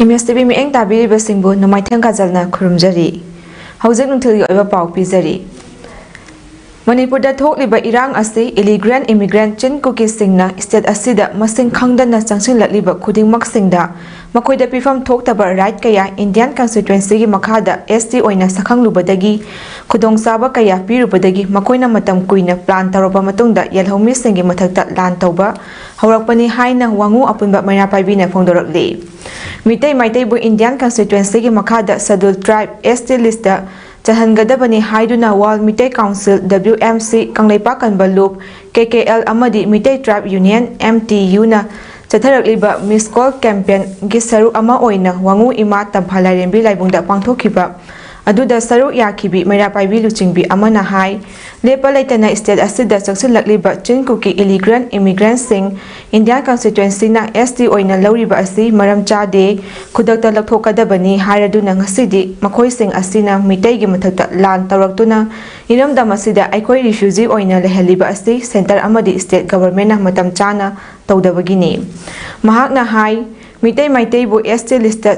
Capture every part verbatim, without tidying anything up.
M ꯑꯦꯁ T V ꯃꯤꯠꯌꯦꯡ ꯇꯥꯕꯤꯔꯤꯕꯁꯤꯡꯕꯨ ꯅꯣꯡꯃꯥꯏꯊꯦꯝ ꯀꯥꯖꯜꯅ ꯈꯨꯔꯨꯝꯖꯔꯤ꯫ ꯍꯧꯖꯤꯛ ꯅꯨꯡꯊꯤꯜꯒꯤ ꯑꯣꯏꯕ ꯄꯥꯎ ꯄꯤꯖꯔꯤ꯫ ꯃꯅꯤꯄꯨꯔꯗ ꯊꯣꯛꯂꯤꯕ ꯏꯔꯥꯡ ꯑꯁꯤ ꯏꯂꯤꯒ꯭ꯔꯦꯟ ꯏꯃꯤꯒ꯭ꯔꯦꯟ ꯆꯤꯟ ꯀꯨꯀꯤꯁꯤꯡꯅ ꯁ꯭ꯇꯦꯠ ꯑꯁꯤꯗ ꯃꯁꯤꯡ ꯈꯪꯗꯅ ꯆꯪꯁꯤꯜꯂꯛꯂꯤꯕ ꯈꯨꯗꯤꯡꯃꯛꯁꯤꯡꯗ ꯃꯈꯣꯏꯗ ꯄꯤꯐꯝ ꯊꯣꯛꯇꯕ ꯔꯥꯏꯠ ꯀꯌꯥ ꯏꯟꯗꯤꯌꯥꯟ ꯀꯟꯁꯇꯤꯇ꯭ꯋꯦꯟꯁꯤꯒꯤ ꯃꯈꯥꯗ ꯑꯦꯁ ꯇꯤ ꯑꯣꯏꯅ ꯁꯛꯈꯪꯂꯨꯕꯗꯒꯤ ꯈꯨꯗꯣꯡꯆꯥꯕ ꯀꯌꯥ ꯄꯤꯔꯨꯕꯗꯒꯤ ꯃꯈꯣꯏꯅ ꯃꯇꯝ ꯀꯨꯏꯅ ꯄ꯭ꯂꯥꯟ ꯇꯧꯔꯕ ꯃꯇꯨꯡꯗ ꯌꯦꯜꯍꯧꯃꯤꯁꯤꯡꯒꯤ ꯃꯊꯛꯇ ꯂꯥꯟ ꯇꯧꯕ ꯍꯧꯔꯛꯄꯅꯤ ꯍꯥꯏꯅ ꯋꯥꯉꯨ ꯑꯄꯨꯟꯕ ꯃꯩꯔꯥ ꯄꯥꯏꯕꯤꯅ ꯐꯣꯡꯗꯣꯔꯛꯂꯤ꯫ ꯃꯤꯇꯩ ꯃꯩꯇꯩꯕꯨ ꯏꯟꯗꯤꯌꯥꯟ ꯀꯟꯁꯇꯤꯇ꯭ꯋꯦꯟꯁꯤꯒꯤ ꯃꯈꯥꯗ schedule tribe, S T, list ꯆꯜꯍꯟꯒꯗꯕꯅꯤ ꯍꯥꯏꯗꯨꯅ World Meetei Council, W M C, Kangleipak ꯀꯟꯕ ꯂꯨꯞ, ꯀꯦ ꯀꯦ ꯑꯦꯜ, ꯑꯃꯗꯤ Meetei Tribe Union, M T ꯌꯨꯅ ꯆꯠꯊꯔꯛꯂꯤꯕ ꯃꯤꯁ ꯀꯣꯜ ꯀꯦꯝꯄꯦꯟꯒꯤ ꯁꯔꯨꯛ ꯑꯃ ꯑꯣꯏꯅ ꯋꯥꯉꯨ ꯏꯃꯥ ꯇꯝꯐꯥ ꯂꯥꯏꯔꯦꯝꯕꯤ ꯂꯥꯏꯕꯨꯡꯗ ꯄꯥꯡꯊꯣꯛꯈꯤꯕ ꯑꯗꯨꯗ ꯁꯔꯨꯛ ꯌꯥꯈꯤꯕꯤ ꯃꯩꯔꯥ ꯄꯥꯏꯕꯤ ꯂꯨꯆꯤꯡꯕꯤ ꯑꯃꯅ ꯍꯥꯏ, ꯂꯦꯞꯄ ꯂꯩꯇꯅ ꯁ꯭ꯇꯦꯠ ꯑꯁꯤꯗ ꯆꯪꯁꯤꯜꯂꯛꯂꯤꯕ ꯆꯤꯟ ꯀꯨꯀꯤ ꯏꯂꯤꯒ꯭ꯔꯦꯟ ꯏꯃꯤꯒ꯭ꯔꯦꯟꯁꯤꯡ ꯏꯟꯗꯤꯌꯥꯟ ꯀꯟꯁꯇꯤꯇ꯭ꯋꯦꯟꯁꯤꯅ ꯑꯦꯁ ꯇꯤ ꯑꯣꯏꯅ ꯂꯧꯔꯤꯕ ꯑꯁꯤ ꯃꯔꯝ ꯆꯥꯗꯦ, ꯈꯨꯗꯛꯇ ꯂꯧꯊꯣꯛꯀꯗꯕꯅꯤ ꯍꯥꯏꯔꯗꯨꯅ ꯉꯁꯤꯗꯤ ꯃꯈꯣꯏꯁꯤꯡ ꯑꯁꯤꯅ ꯃꯤꯇꯩꯒꯤ ꯃꯊꯛꯇ ꯂꯥꯟ ꯇꯧꯔꯛꯇꯨꯅ ꯏꯔꯝꯗꯝ ꯑꯁꯤꯗ ꯑꯩꯈꯣꯏ ꯔꯤꯐ꯭ꯌꯨꯖꯤ ꯑꯣꯏꯅ ꯂꯩꯍꯜꯂꯤꯕ ꯑꯁꯤ ꯁꯦꯟꯇꯔ ꯑꯃꯗꯤ ꯁ꯭ꯇꯦꯠ ꯒꯚꯔꯟꯃꯦꯟꯠꯅ ꯃꯇꯝ ꯆꯥꯅ ꯇꯧꯗꯕꯒꯤꯅꯤ꯫ ꯃꯍꯥꯛꯅ ꯍꯥꯏ, ꯃꯤꯇꯩ ꯃꯩꯇꯩꯕꯨ ꯑꯦꯁ ꯇꯤ ꯂꯤꯁꯇ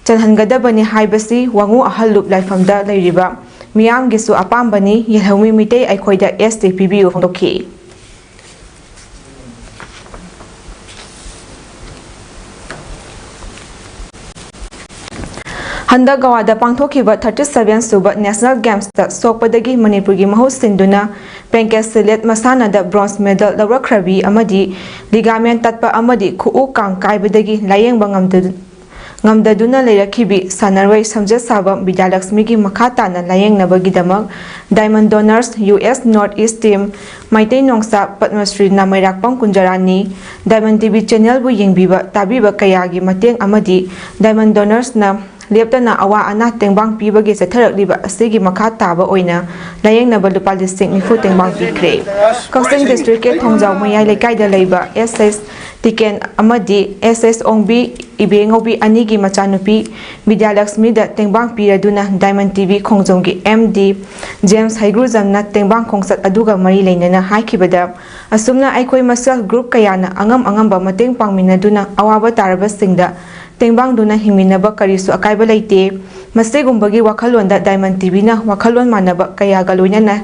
ꯆꯜꯍꯟꯒꯗꯕꯅꯤ ꯍꯥꯏꯕꯁꯤ ꯋꯥꯉꯨ ꯑꯍꯜ ꯂꯨꯞ ꯂꯥꯏꯐꯝꯗ ꯂꯩꯔꯤꯕ ꯃꯤꯌꯥꯝꯒꯤꯁꯨ ꯑꯄꯥꯝꯕꯅꯤ꯫ ꯌꯦꯜꯍꯧꯃꯤ ꯃꯤꯇꯩ ꯑꯩꯈꯣꯏꯗ ꯑꯦꯁ ꯇꯤ ꯄꯤꯕꯤꯌꯨ ꯐꯣꯡꯗꯣꯛꯈꯤ꯫ ꯍꯟꯗꯛ ꯒꯋꯥꯗ ꯄꯥꯡꯊꯣꯛꯈꯤꯕ ꯊꯥꯔꯇꯤ ꯁꯚꯦꯟ ꯁꯨꯕ ꯅꯦꯁꯅꯦꯜ ꯒꯦꯝꯁꯇ ꯁꯣꯛꯄꯗꯒꯤ ꯃꯅꯤꯄꯨꯔꯒꯤ ꯃꯍꯨꯠ ꯁꯤꯟꯗꯨꯅ ꯄꯦꯡꯀꯦꯁ ꯁꯤꯂꯦꯠ ꯃꯁꯥꯟꯅꯗ ꯕ꯭ꯔꯣꯟꯖ ꯃꯦꯗꯜ ꯂꯧꯔꯛꯈ꯭ꯔꯕꯤ ꯑꯃꯗꯤ ꯂꯤꯒꯥꯃꯦꯟ ꯇꯠꯄ ꯑꯃꯗꯤ ꯈꯨꯎ ꯀꯥꯡ ꯀꯥꯏꯕꯗꯒꯤ ꯂꯥꯌꯦꯡꯕ ꯉꯝꯗ-, ꯉꯝꯗꯗꯨꯅ ꯂꯩꯔꯛꯈꯤꯕꯤ ꯁꯥꯟꯅꯔꯣꯏ ꯁꯝꯖꯦꯠ ꯁꯥꯕꯝ ꯕꯤꯗ꯭ꯌꯥꯂꯛꯁꯃꯤꯒꯤ ꯃꯈꯥ ꯇꯥꯅ ꯂꯥꯌꯦꯡꯅꯕꯒꯤꯗꯃꯛ diamond donors, U S north east team, Meitei Nongsa Padmashri ꯅꯥꯃꯩꯔꯥꯛꯄꯝ ꯀꯨꯟꯖꯔꯥꯅꯤ, ꯗꯥꯏꯃꯟ ꯇꯤ ꯚꯤ ꯆꯦꯅꯦꯜꯕꯨ ꯌꯦꯡꯕꯤꯕ ꯇꯥꯕꯤꯕ ꯀꯌꯥꯒꯤ ꯃꯇꯦꯡ ꯑꯃꯗꯤ ꯗꯥꯏꯃꯟ ꯗꯣꯅꯔꯁꯅ ꯂꯦꯞꯇꯅ ꯑꯋꯥ ꯑꯅꯥ ꯇꯦꯡꯕꯥꯡ ꯄꯤꯕꯒꯤ ꯆꯠꯊꯔꯛꯂꯤꯕ ꯑꯁꯤꯒꯤ ꯃꯈꯥ ꯇꯥꯕ ꯑꯣꯏꯅ ꯂꯥꯌꯦꯡꯅꯕ ꯂꯨꯄꯥ ꯂꯤꯁꯤꯡ ꯅꯤꯐꯨ ꯇꯦꯡꯕꯥꯡ ꯄꯤꯈ꯭ꯔꯦ꯫ ꯀꯛꯆꯤꯡ ꯗꯤꯁꯇ꯭ꯔꯤꯛꯀꯤ ꯊꯣꯡꯖꯥꯎ ꯃꯌꯥꯏ ꯂꯩꯀꯥꯏꯗ ꯂꯩꯕ ꯑꯦꯁ ꯑꯦꯁ ꯇꯤꯀꯦꯟ ꯑꯃꯗꯤ ꯑꯦꯁ ꯑꯦꯁ ꯑꯣꯡꯕꯤ ꯏꯕꯦꯉꯧꯕꯤ ꯑꯅꯤꯒꯤ ꯃꯆꯥꯅꯨꯄꯤ ꯕꯤꯗ꯭ꯌꯥꯂꯛꯁꯃꯤꯗ ꯇꯦꯡꯕꯥꯡ ꯄꯤꯔꯗꯨꯅ ꯗꯥꯏꯃꯟ ꯇꯤ ꯚꯤ ꯈꯣꯡꯖꯣꯝꯒꯤ ꯑꯦꯝ ꯗꯤ ꯖꯦꯝꯁ ꯍꯩꯒ꯭ꯔꯨꯖꯝꯅ ꯇꯦꯡꯕꯥꯡ ꯈꯣꯡꯆꯠ ꯑꯗꯨꯒ ꯃꯔꯤ ꯂꯩꯅꯅ ꯍꯥꯏꯈꯤꯕꯗ, ꯑꯁꯨꯝꯅ ꯑꯩꯈꯣꯏ ꯃꯁꯦꯜ ꯒ꯭ꯔꯨꯞ ꯀꯌꯥꯅ ꯑꯉꯝ ꯑꯉꯝꯕ ꯃꯇꯦꯡ ꯄꯥꯡꯃꯤꯟꯅꯗꯨꯅ ꯑꯋꯥꯕ ꯇꯥꯔꯕꯁꯤꯡꯗ ꯇꯦꯡꯕꯥꯡꯗꯨꯅ ꯍꯤꯡꯃꯤꯟꯅꯕ ꯀꯔꯤꯁꯨ ꯑꯀꯥꯏꯕ ꯂꯩꯇꯦ꯫ ꯃꯁꯤꯒꯨꯝꯕꯒꯤ ꯋꯥꯈꯜꯂꯣꯟꯗ ꯗꯥꯏꯃꯟ ꯇꯤ ꯚꯤꯅ ꯋꯥꯈꯜꯂꯣꯟ ꯃꯥꯟꯅꯕ ꯀꯌꯥꯒ ꯂꯣꯏꯅꯅ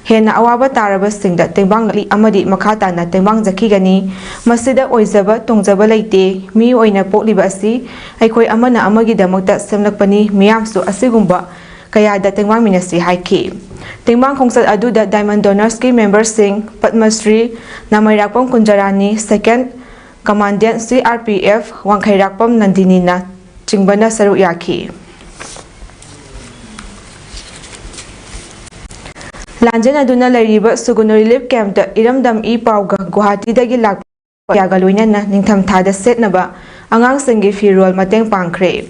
ꯍꯦꯟꯅ ꯑꯋꯥꯕ ꯇꯥꯔꯕꯁꯤꯡꯗ ꯇꯦꯡꯕꯥꯡꯂꯛꯂꯤ ꯑꯃꯗꯤ ꯃꯈꯥ ꯇꯥꯅ ꯇꯦꯡꯕꯥꯡꯖꯈꯤꯒꯅꯤ꯫ ꯃꯁꯤꯗ ꯑꯣꯏꯖꯕ ꯇꯣꯡꯖꯕ ꯂꯩꯇꯦ꯫ ꯃꯤ ꯑꯣꯏꯅ ꯄꯣꯛꯂꯤꯕ ꯑꯁꯤ ꯑꯩꯈꯣꯏ ꯑꯃꯅ ꯑꯃꯒꯤꯗꯃꯛꯇ ꯁꯦꯝꯂꯛꯄꯅꯤ꯫ ꯃꯤꯌꯥꯝꯁꯨ ꯑꯁꯤꯒꯨꯝꯕ ꯀꯌꯥꯗ ꯇꯦꯡꯕꯥꯡꯃꯤꯟꯅꯁꯤ ꯍꯥꯏꯈꯤ꯫ ꯇꯦꯡꯕꯥꯡ ꯈꯣꯡꯆꯠ ꯑꯗꯨꯗ ꯗꯥꯏꯃꯟ ꯗꯣꯅꯔꯁꯀꯤ ꯃꯦꯝꯕꯔꯁꯤꯡ ꯄꯗꯃꯁ꯭ꯔꯤ ꯅꯥꯃꯩꯔꯥꯛꯄꯝ ꯀꯨꯟꯖꯔꯥꯅꯤ, ꯁꯦꯀꯦꯟ ꯀꯃꯥꯟꯗꯦꯟꯠ ꯁꯤ ꯑꯥꯔ ꯄꯤ ꯑꯦꯐ ꯋꯥꯡꯈꯩꯔꯥꯛꯄꯝ ꯅꯟꯗꯤꯅꯤꯅ ꯆꯤꯡꯕꯅ ꯁꯔꯨꯛ ꯌꯥꯈꯤ꯫ ꯂꯥꯟꯖꯦꯟꯅꯗꯨꯅ ꯂꯩꯔꯤꯕ ꯁꯨꯒꯨꯅꯨ ꯔꯤꯂꯤꯐ ꯀꯦꯝꯞꯇ ꯏꯔꯝꯗꯝ ꯏ ꯄꯥꯎꯒ ꯒꯨꯋꯥꯍꯥꯇꯤꯗꯒꯤ ꯂꯥꯛꯄ ꯀꯌꯥꯒ ꯂꯣꯏꯅꯅ ꯅꯤꯡꯊꯝꯊꯥꯗ ꯁꯦꯠꯅꯕ ꯑꯉꯥꯡꯁꯤꯡꯒꯤ ꯐꯤꯔꯣꯜ ꯃꯇꯦꯡ ꯄꯥꯡꯈ꯭ꯔꯦ꯫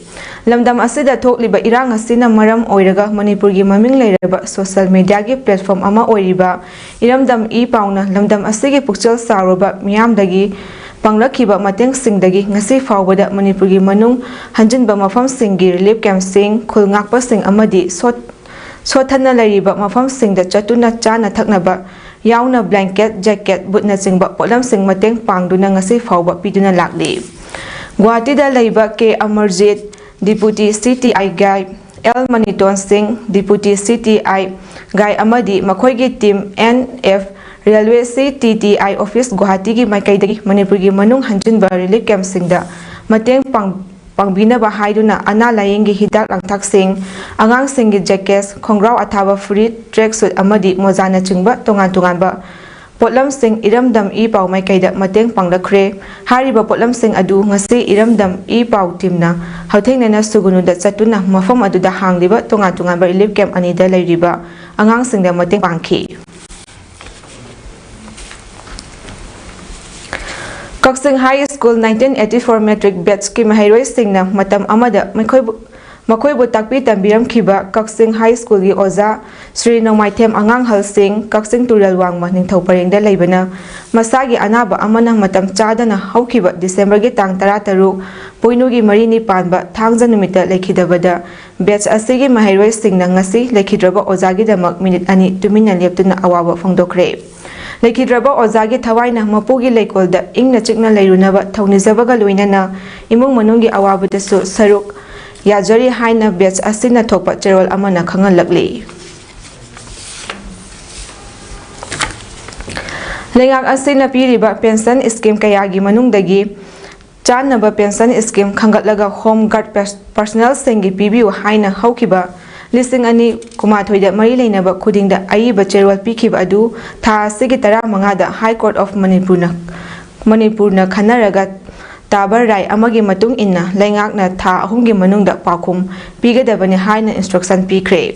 ꯂꯝꯗꯝ ꯑꯁꯤꯗ ꯊꯣꯛꯂꯤꯕ ꯏꯔꯥꯡ ꯑꯁꯤꯅ ꯃꯔꯝ ꯑꯣꯏꯔꯒ ꯃꯅꯤꯄꯨꯔꯒꯤ ꯃꯃꯤꯡ ꯂꯩꯔꯕ ꯁꯣꯁꯤꯌꯦꯜ ꯃꯤꯗꯤꯌꯥꯒꯤ ꯄ꯭ꯂꯦꯠꯐꯣꯝ ꯑꯃ ꯑꯣꯏꯔꯤꯕ ꯏꯔꯝꯗꯝ ꯏ ꯄꯥꯎꯅ ꯂꯝꯗꯝ ꯑꯁꯤꯒꯤ ꯄꯨꯛꯆꯦꯜ ꯆꯥꯎꯔꯕ ꯃꯤꯌꯥꯝꯗꯒꯤ ꯄꯥꯡꯂꯛꯈꯤꯕ ꯃꯇꯦꯡꯁꯤꯡꯗꯒꯤ ꯉꯁꯤ ꯐꯥꯎꯕꯗ ꯃꯅꯤꯄꯨꯔꯒꯤ ꯃꯅꯨꯡ ꯍꯟꯖꯤꯟꯕ ꯃꯐꯝꯁꯤꯡꯒꯤ ꯔꯤꯂꯤꯐ ꯀꯦꯝꯞꯁꯤꯡ, ꯈꯨꯜ ꯉꯥꯛꯄꯁꯤꯡ ꯑꯃꯗꯤ ꯁꯣꯠ-, ꯁꯣꯠꯊꯅ ꯂꯩꯔꯤꯕ ꯃꯐꯝꯁꯤꯡꯗ ꯆꯠꯇꯨꯅ ꯆꯥꯅ ꯊꯛꯅꯕ ꯌꯥꯎꯅ ꯕ꯭ꯂꯦꯡꯀꯦꯠ, ꯖꯦꯀꯦꯠ, ꯕꯨꯠꯅꯆꯤꯡꯕ ꯄꯣꯠꯂꯝꯁꯤꯡ ꯃꯇꯦꯡ ꯄꯥꯡꯗꯨꯅ ꯉꯁꯤ ꯐꯥꯎꯕ ꯄꯤꯗꯨꯅ ꯂꯥꯛꯂꯤ꯫ ꯒꯨꯋꯥꯍꯥꯇꯤꯗ ꯂꯩꯕ ꯀꯦ ꯑꯃꯔꯖꯤꯠ, ꯗꯤꯄꯨꯇꯤ ꯁꯤ ꯇꯤ ꯑꯥꯏ ꯒꯥꯏ, ꯑꯦꯜ ꯃꯅꯤꯇꯣꯟ ꯁꯤꯡ, ꯗꯤꯄꯨꯇꯤ ꯁꯤ ꯇꯤ ꯑꯥꯏ ꯒꯥꯏ ꯑꯃꯗꯤ ꯃꯈꯣꯏꯒꯤ team N F railway C T T I office ꯒꯨꯋꯥꯍꯥꯇꯤꯒꯤ ꯃꯥꯏꯀꯩꯗꯒꯤ ꯃꯅꯤꯄꯨꯔꯒꯤ ꯃꯅꯨꯡ ꯍꯟꯖꯤꯟꯕ ꯔꯤꯂꯤꯐ ꯀꯦꯝꯞꯁꯤꯡꯗ ꯃꯇꯦꯡ ꯄꯥꯡ-, ꯄꯥꯡꯕꯤꯅꯕ ꯍꯥꯏꯗꯨꯅ ꯑꯅꯥ ꯂꯥꯌꯦꯡꯒꯤ ꯍꯤꯗꯥꯛ ꯂꯥꯡꯊꯛꯁꯤꯡ, ꯑꯉꯥꯡꯁꯤꯡꯒꯤ ꯖꯦꯀꯦꯠꯁ, ꯈꯣꯡꯒ꯭ꯔꯥꯎ ꯑꯊꯥꯕ ꯐꯨꯔꯤꯠ, ꯇ꯭ꯔꯦꯛ ꯁꯨꯠ ꯑꯃꯗꯤ ꯃꯣꯖꯥꯅꯆꯤꯡꯕ ꯇꯣꯉꯥꯟ ꯇꯣꯉꯥꯟꯕ ꯄꯣꯠꯂꯝꯁꯤꯡ ꯏꯔꯝꯗꯝ ꯏ ꯄꯥꯎ ꯃꯥꯏꯀꯩꯗ ꯃꯇꯦꯡ ꯄꯥꯡꯂꯛꯈ꯭ꯔꯦ꯫ ꯍꯥꯏꯔꯤꯕ ꯄꯣꯠꯂꯝꯁꯤꯡ ꯑꯗꯨ ꯉꯁꯤ ꯏꯔꯝꯗꯝ ꯏ ꯄꯥꯎ ꯇꯤꯝꯅ ꯍꯛꯊꯦꯡꯅꯅ ꯁꯨꯒꯨꯅꯨꯗ ꯆꯠꯇꯨꯅ ꯃꯐꯝ ꯑꯗꯨꯗ ꯍꯥꯡꯂꯤꯕ ꯇꯣꯉꯥꯟ ꯇꯣꯉꯥꯟꯕ ꯔꯤꯂꯤꯐ ꯀꯦꯝꯞ ꯑꯅꯤꯗ ꯂꯩꯔꯤꯕ ꯑꯉꯥꯡꯁꯤꯡꯗ ꯃꯇꯦꯡ ꯄꯥꯡꯈꯤ꯫ Kakching high school nineteen eighty four matric batchꯀꯤ ꯃꯍꯩꯔꯣꯏꯁꯤꯡꯅ ꯃꯇꯝ ꯑꯃꯗ ꯃꯈꯣꯏꯕꯨ ꯃꯈꯣꯏꯕꯨ ꯇꯥꯛꯄꯤ ꯇꯝꯕꯤꯔꯝꯈꯤꯕ ꯀꯛꯆꯤꯡ ꯍꯥꯏ ꯁ꯭ꯀꯨꯜꯒꯤ ꯑꯣꯖꯥ ꯁ꯭ꯔꯤ ꯅꯣꯡꯃꯥꯏꯊꯦꯝ ꯑꯉꯥꯡꯍꯜ ꯁꯤꯡ, ꯀꯛꯆꯤꯡ ꯇꯨꯔꯦꯜ ꯋꯥꯡꯃ ꯅꯤꯡꯊꯧ ꯄꯔꯦꯡꯗ ꯂꯩꯕꯅ, ꯃꯁꯥꯒꯤ ꯑꯅꯥꯕ ꯑꯃꯅ ꯃꯇꯝ ꯆꯥꯗꯅ ꯍꯧꯈꯤꯕ ꯗꯤꯁꯦꯝꯕꯔꯒꯤ ꯇꯥꯡ ꯇꯔꯥꯇꯔꯨꯛ, ꯄꯣꯏꯅꯨꯒꯤ ꯃꯔꯤꯅꯤ ꯄꯥꯟꯕ ꯊꯥꯡꯖ ꯅꯨꯃꯤꯠꯇ ꯂꯩꯈꯤꯗꯕꯗ, ꯕꯦꯆ ꯑꯁꯤꯒꯤ ꯃꯍꯩꯔꯣꯏꯁꯤꯡꯅ ꯉꯁꯤ ꯂꯩꯈꯤꯗ꯭ꯔꯕ ꯑꯣꯖꯥꯒꯤꯗꯃꯛ ꯃꯤꯅꯤꯠ ꯑꯅꯤ ꯇꯨꯃꯤꯟꯅ ꯂꯦꯞꯇꯨꯅ ꯑꯋꯥꯕ ꯐꯣꯡꯗꯣꯛꯈ꯭ꯔꯦ꯫ ꯂꯩꯈꯤꯗ꯭ꯔꯕ ꯑꯣꯖꯥꯒꯤ ꯊꯋꯥꯏꯅ ꯃꯄꯨꯒꯤ ꯂꯩꯀꯣꯜꯗ ꯏꯪꯅ ꯆꯤꯛꯅ ꯂꯩꯔꯨꯅꯕ ꯊꯧꯅꯤꯖꯕꯒ ꯂꯣꯏꯅꯅ ꯏꯃꯨꯡ ꯃꯅꯨꯡꯒꯤ ꯑꯋꯥꯕꯗꯁꯨ ꯁꯔꯨꯛ ꯌꯥꯖꯔꯤ ꯍꯥꯏꯅ ꯕꯦꯆ ꯑꯁꯤꯅ ꯊꯣꯛꯄ ꯆꯦꯔꯣꯜ ꯑꯃꯅ ꯈꯪꯍꯜꯂꯛꯂꯤ꯫ ꯂꯩꯉꯥꯛ ꯑꯁꯤꯅ ꯄꯤꯔꯤꯕ ꯄꯦꯟꯁꯟ ꯁ꯭ꯀꯤꯝ ꯀꯌꯥꯒꯤ ꯃꯅꯨꯡꯗꯒꯤ ꯆꯥꯟꯅꯕ ꯄꯦꯟꯁꯟ ꯁ꯭ꯀꯤꯝ ꯈꯟꯒꯠꯂꯒ ꯍꯣꯝ ꯒꯥꯔꯗ ꯄꯔꯁ-, ꯄꯔꯁꯅꯦꯜꯁꯤꯡꯒꯤ ꯄꯤꯕꯤꯌꯨ ꯍꯥꯏꯅ ꯍꯧꯈꯤꯕ ꯂꯤꯁꯤꯡ ꯑꯅꯤ ꯀꯨꯟꯃꯥꯊꯣꯏꯗ ꯃꯔꯤ ꯂꯩꯅꯕ ꯈꯨꯗꯤꯡꯗ ꯑꯏꯕ ꯆꯦꯔꯣꯜ ꯄꯤꯈꯤꯕ ꯑꯗꯨ ꯊꯥ ꯑꯁꯤꯒꯤ ꯇꯔꯥꯃꯉꯥꯗ ꯍꯥꯏ ꯀꯣꯔꯠ ꯑꯣꯐ ꯃꯅꯤꯄꯨꯔꯅ, ꯃꯅꯤꯄꯨꯔꯅ ꯈꯟꯅꯔꯒ ꯇꯥꯕ ꯔꯥꯏ ꯑꯃꯒꯤ ꯃꯇꯨꯡ ꯏꯟꯅ ꯂꯩꯉꯥꯛꯅ ꯊꯥ ꯑꯍꯨꯝꯒꯤ ꯃꯅꯨꯡꯗ ꯄꯥꯎꯈꯨꯝ ꯄꯤꯒꯗꯕꯅꯤ ꯍꯥꯏꯅ ꯏꯟꯁꯇ꯭ꯔꯛꯁꯟ ꯄꯤꯈ꯭ꯔꯦ꯫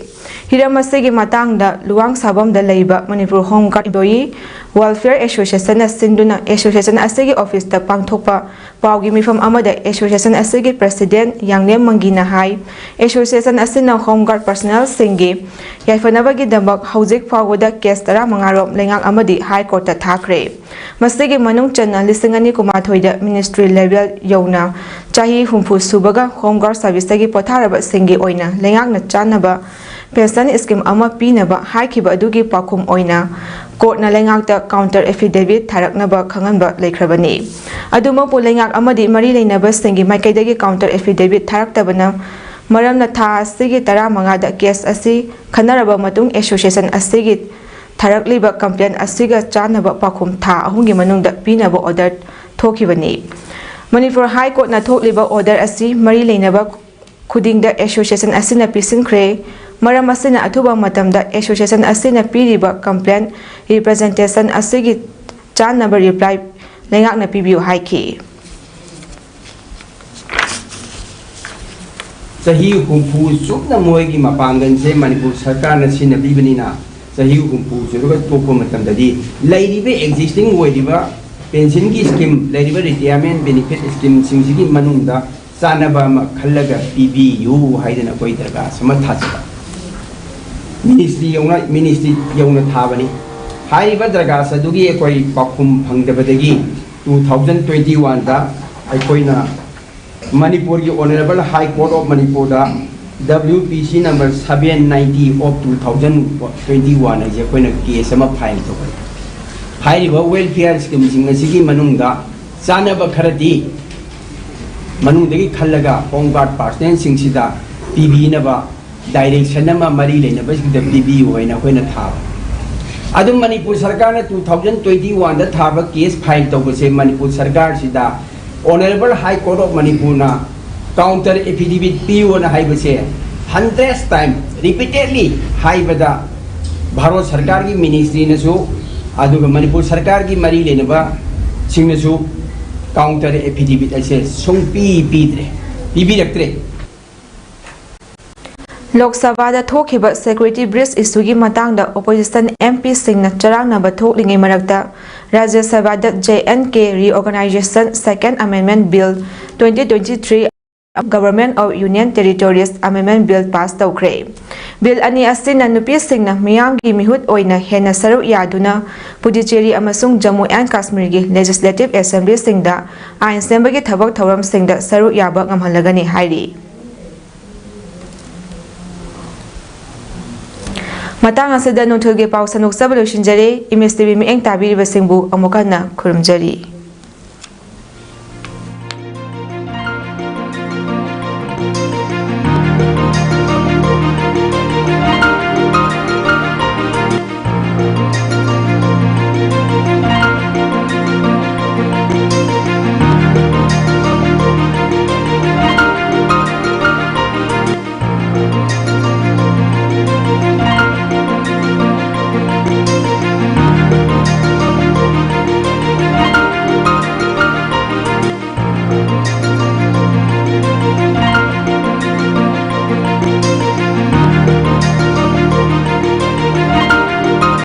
ꯍꯤꯔꯝ ꯑꯁꯤꯒꯤ ꯃꯇꯥꯡꯗ ꯂꯨꯋꯥꯡꯁꯥꯕꯝꯗ ꯂꯩꯕ ꯃꯅꯤꯄꯨꯔ ꯍꯣꯝ ꯒꯥꯔꯗ ꯏꯝꯄ꯭ꯂꯣꯌꯤ ꯋꯦꯜꯐꯤꯌꯔ ꯑꯦꯁꯣꯁꯤꯌꯦꯁꯟꯅ ꯁꯤꯟꯗꯨꯅ ꯑꯦꯁꯣꯁꯤꯌꯦꯁꯟ ꯑꯁꯤꯒꯤ ꯑꯣꯐꯤꯁꯇ ꯄꯥꯡꯊꯣꯛꯄ ꯄꯥꯎꯒꯤ ꯃꯤꯐꯝ ꯑꯃꯗ ꯑꯦꯁꯣꯁꯤꯌꯦꯁꯟ ꯑꯁꯤꯒꯤ ꯄ꯭ꯔꯁꯤꯗꯦꯟꯠ ꯌꯥꯡꯂꯦꯝ ꯃꯪꯒꯤꯅ ꯍꯥꯏ, ꯑꯦꯁꯣꯁꯤꯌꯦꯁꯟ ꯑꯁꯤꯅ ꯍꯣꯝ ꯒꯥꯔꯗ ꯄꯔꯁꯅꯦꯜꯁꯤꯡꯒꯤ ꯌꯥꯏꯐꯅꯕꯒꯤꯗꯃꯛ ꯍꯧꯖꯤꯛ ꯐꯥꯎꯕꯗ ꯀꯦꯁ ꯇꯔꯥꯃꯉꯥ ꯔꯣꯝ ꯂꯩꯉꯥꯛ ꯑꯃꯗꯤ ꯍꯥꯏ ꯀꯣꯔꯠꯇ ꯊꯥꯈ꯭ꯔꯦ꯫ ꯃꯁꯤꯒꯤ ꯃꯅꯨꯡ ꯆꯟꯅ ꯂꯤꯁꯤꯡ ꯑꯅꯤ ꯀꯨꯟꯃꯥꯊꯣꯏꯗ ꯃꯤꯅꯤꯁꯇ꯭ꯔꯤ ꯂꯦꯚꯦꯜ ꯌꯧꯅ ꯆꯍꯤ ꯍꯨꯝꯐꯨ ꯁꯨꯕꯒ ꯍꯣꯝ ꯒꯥꯔꯗ ꯁꯥꯔꯚꯤꯁꯇꯒꯤ ꯄꯣꯊꯥꯔꯕꯁꯤꯡꯒꯤ ꯑꯣꯏꯅ ꯂꯩꯉꯥꯛꯅ ꯆꯥꯟꯅꯕ ꯄꯦꯟꯁꯟ ꯁ꯭ꯀꯤꯝ ꯑꯃ ꯄꯤꯅꯕ ꯍꯥꯏꯈꯤꯕ ꯑꯗꯨꯒꯤ ꯄꯥꯎꯈꯨꯝ ꯑꯣꯏꯅ ꯀꯣꯔꯠꯅ ꯂꯩꯉꯥꯛꯇ ꯀꯥꯎꯟꯇꯔ ꯑꯦꯐꯤꯗꯦꯚꯤꯠ ꯊꯥꯔꯛꯅꯕ ꯈꯪꯍꯟꯕ ꯂꯩꯈ꯭ꯔꯕꯅꯤ꯫ ꯑꯗꯨꯃꯛꯄꯨ ꯂꯩꯉꯥꯛ ꯑꯃꯗꯤ ꯃꯔꯤ ꯂꯩꯅꯕꯁꯤꯡꯒꯤ ꯃꯥꯏꯀꯩꯗꯒꯤ ꯀꯥꯎꯟꯇꯔ ꯑꯦꯐꯤꯗꯦꯚꯤꯠ ꯊꯥꯔꯛꯇꯕꯅ ꯃꯔꯝꯅ ꯊꯥ ꯑꯁꯤꯒꯤ ꯇꯔꯥꯃꯉꯥꯗ ꯀꯦꯁ ꯑꯁꯤ ꯈꯟꯅꯔꯕ ꯃꯇꯨꯡ ꯑꯦꯁꯣꯁꯤꯌꯦꯁꯟ ꯑꯁꯤꯒꯤ ꯊꯥꯔꯛꯂꯤꯕ ꯀꯝꯄ꯭ꯂꯦꯟ ꯑꯁꯤꯒ ꯆꯥꯟꯅꯕ ꯄꯥꯎꯈꯨꯝ ꯊꯥ ꯑꯍꯨꯝꯒꯤ ꯃꯅꯨꯡꯗ ꯄꯤꯅꯕ ꯑꯣꯔꯗꯔ ꯊꯣꯛꯈꯤꯕꯅꯤ꯫ ꯃꯅꯤꯄꯨꯔ ꯍꯥꯏ ꯀꯣꯔꯠꯅ ꯊꯣꯛꯂꯤꯕ ꯑꯣꯔꯗꯔ ꯑꯁꯤ ꯃꯔꯤ ꯂꯩꯅꯕ ꯈꯨꯗꯤꯡꯗ ꯑꯦꯁꯣꯁꯤꯌꯦꯁꯟ ꯑꯁꯤꯅ ꯄꯤꯁꯤꯟꯈ꯭ꯔꯦ꯫ ꯃꯔꯝ ꯑꯁꯤꯅ ꯑꯊꯨꯕ ꯃꯇꯝꯗ ꯑꯦꯁꯣꯁꯤꯌꯦꯁꯟ ꯑꯁꯤꯅ ꯄꯤꯔꯤꯕ ꯀꯝꯄ꯭ꯂꯦꯟ ꯔꯤꯄ꯭ꯔꯖꯦꯟꯇꯦꯁꯟ ꯑꯁꯤꯒꯤ ꯆꯥꯅꯕ ꯔꯤꯄ꯭ꯂꯥꯏ ꯂꯩꯉꯥꯛꯅ ꯄꯤꯕꯤꯌꯨ ꯍꯥꯏꯈꯤ꯫ ꯆꯍꯤ ꯍꯨꯝꯐꯨ ꯆꯨꯞꯅ ꯃꯣꯏꯒꯤ ꯃꯄꯥꯡꯒꯜꯁꯦ ꯃꯅꯤꯄꯨꯔ ꯁꯔꯀꯥꯔꯅ ꯁꯤꯖꯤꯟꯅꯕꯤꯕꯅꯤꯅ, ꯆꯍꯤ ꯍꯨꯝꯐꯨ ꯁꯨꯔꯒ ꯇꯣꯛꯄ ꯃꯇꯝꯗꯗꯤ ꯂꯩꯔꯤꯕ ꯑꯦꯛꯖꯤꯁꯇꯤꯡ ꯑꯣꯏꯔꯤꯕ ꯄꯦꯟꯁꯤꯟꯒꯤ ꯁ꯭ꯀꯤꯝ, ꯂꯩꯔꯤꯕ ꯔꯤꯇꯥꯌꯔꯃꯦꯟ ꯕꯦꯅꯤꯐꯤꯠ ꯁ꯭ꯀꯤꯝꯁꯤꯡꯁꯤꯒꯤ ꯃꯅꯨꯡꯗ ꯆꯥꯟꯅꯕ ꯑꯃ ꯈꯜꯂꯒ ꯄꯤꯕꯤꯌꯨ ꯍꯥꯏꯗꯅ ꯑꯩꯈꯣꯏ ꯗꯔꯈꯥꯁ ꯑꯃ ꯊꯥꯖꯕ꯫ ꯃꯤꯅꯤꯁꯇ꯭ꯔꯤ ꯌꯧꯅ, ꯃꯤꯅꯤꯁꯇ꯭ꯔꯤ ꯌꯧꯅ ꯊꯥꯕꯅꯤ꯫ ꯍꯥꯏꯔꯤꯕ ꯗꯔꯈꯥꯁ ꯑꯗꯨꯒꯤ ꯑꯩꯈꯣꯏ ꯄꯥꯎꯈꯨꯝ ꯐꯪꯗꯕꯗꯒꯤ two thousand twenty one ꯗ ꯑꯩꯈꯣꯏꯅ ꯃꯅꯤꯄꯨꯔꯒꯤ Honourable High Court of ꯃꯅꯤꯄꯨꯔꯗ W P C number seven ninety of two thousand twenty one ꯍꯥꯏꯁꯦ ꯑꯩꯈꯣꯏꯅ ꯀꯦꯁ ꯑꯃ ꯐꯥꯏꯜ ꯇꯧꯕꯅꯤ꯫ ꯍꯥꯏꯔꯤꯕ welfare scheme ꯁꯤꯡ ꯑꯁꯤꯒꯤ ꯃꯅꯨꯡꯗ ꯆꯥꯟꯅꯕ ꯈꯔꯗꯤ ꯃꯅꯨꯡꯗꯒꯤ ꯈꯜꯂꯒ Home Guard personnel ꯁꯤꯡꯁꯤꯗ ꯄꯤꯕꯤꯅꯕ direction ꯑꯃ ꯃꯔꯤ ꯂꯩꯅꯕꯁꯤꯡꯗ ꯄꯤꯕꯤꯌꯨ ꯍꯥꯏꯅ ꯑꯩꯈꯣꯏꯅ ꯊꯥꯕ꯫ ꯑꯗꯨꯝ ꯃꯅꯤꯄꯨꯔ ꯁꯔꯀꯥꯔꯅ two thousand twenty one ꯗ ꯊꯥꯕ ꯀꯦꯁ ꯐꯥꯏꯜ ꯇꯧꯕꯁꯦ Manipur ꯁꯔꯀꯥꯔꯁꯤꯗ Honourable High Court of ꯃꯅꯤꯄꯨꯔꯅ counter affidavit ꯄꯤꯌꯨꯅ ꯍꯥꯏꯕꯁꯦ hundred time repeatedly ꯍꯥꯏꯕꯗ ꯚꯥꯔꯠ ꯁꯔꯀꯥꯔꯒꯤ ꯃꯤꯅꯤꯁꯇ꯭ꯔꯤꯅꯁꯨ ꯑꯗꯨꯒ ꯃꯅꯤꯄꯨꯔ ꯁꯔꯀꯥꯔꯒꯤ ꯃꯔꯤ ꯂꯩꯅꯕꯁꯤꯡꯅꯁꯨ counter affidavit ꯑꯁꯦ ꯁꯨꯡꯄꯤ ꯄꯤꯗ꯭ꯔꯦ, ꯄꯤꯕꯤꯔꯛꯇ꯭ꯔꯦ꯫ ꯂꯣꯛ ꯁꯚꯥꯗ ꯊꯣꯛꯈꯤꯕ ꯁꯦꯀ꯭ꯌꯨꯔꯤꯇꯤ ꯕ꯭ꯔꯤꯆ ꯏꯁꯨꯒꯤ ꯃꯇꯥꯡꯗ ꯑꯣꯄꯣꯖꯤꯁꯟ ꯑꯦꯝ ꯄꯤꯁꯤꯡꯅ ꯆꯔꯥꯡꯅꯕ ꯊꯣꯛꯂꯤꯉꯩ ꯃꯔꯛꯇ, ꯔꯥꯖ꯭ꯌ ꯁꯚꯥꯗ J N K Reorganization Second Amendment Bill twenty twenty three, Government of Union Territories Amendment Bill pass ꯇꯧꯈ꯭ꯔꯦ꯫ ꯕꯤꯜ ꯑꯅꯤ ꯑꯁꯤꯅ ꯅꯨꯄꯤꯁꯤꯡꯅ ꯃꯤꯌꯥꯝꯒꯤ ꯃꯤꯍꯨꯠ ꯑꯣꯏꯅ ꯍꯦꯟꯅ ꯁꯔꯨꯛ ꯌꯥꯗꯨꯅ ꯄꯨꯗꯨꯆꯦꯔꯤ ꯑꯃꯁꯨꯡ ꯖꯝꯃꯨ ꯑꯦꯟ ꯀꯥꯁꯃꯤꯔꯒꯤ ꯂꯦꯖꯤꯁꯂꯦꯇꯤꯚ ꯑꯦꯁꯦꯝꯕ꯭ꯂꯤꯁꯤꯡꯗ ꯑꯥꯏꯟ ꯁꯦꯝꯕꯒꯤ ꯊꯕꯛ ꯊꯧꯔꯝꯁꯤꯡꯗ ꯁꯔꯨꯛ ꯌꯥꯕ ꯉꯝꯍꯜꯂꯒꯅꯤ ꯍꯥꯏꯔꯤ꯫ ꯃꯇꯥꯡ ꯑꯁꯤꯗ ꯅꯨꯡꯊꯤꯜꯒꯤ ꯄꯥꯎ ꯁꯟꯗꯣꯛꯆꯕ ꯂꯣꯏꯁꯤꯟꯖꯔꯦ꯫ ꯏꯃꯦꯖ ꯇꯤꯚꯤ ꯃꯤꯠꯌꯦꯡ ꯇꯥꯕꯤꯔꯤꯕꯁꯤꯡꯕꯨ ꯑꯃꯨꯛ ꯍꯟꯅ ꯈꯨꯔꯨꯝꯖꯔꯤ꯫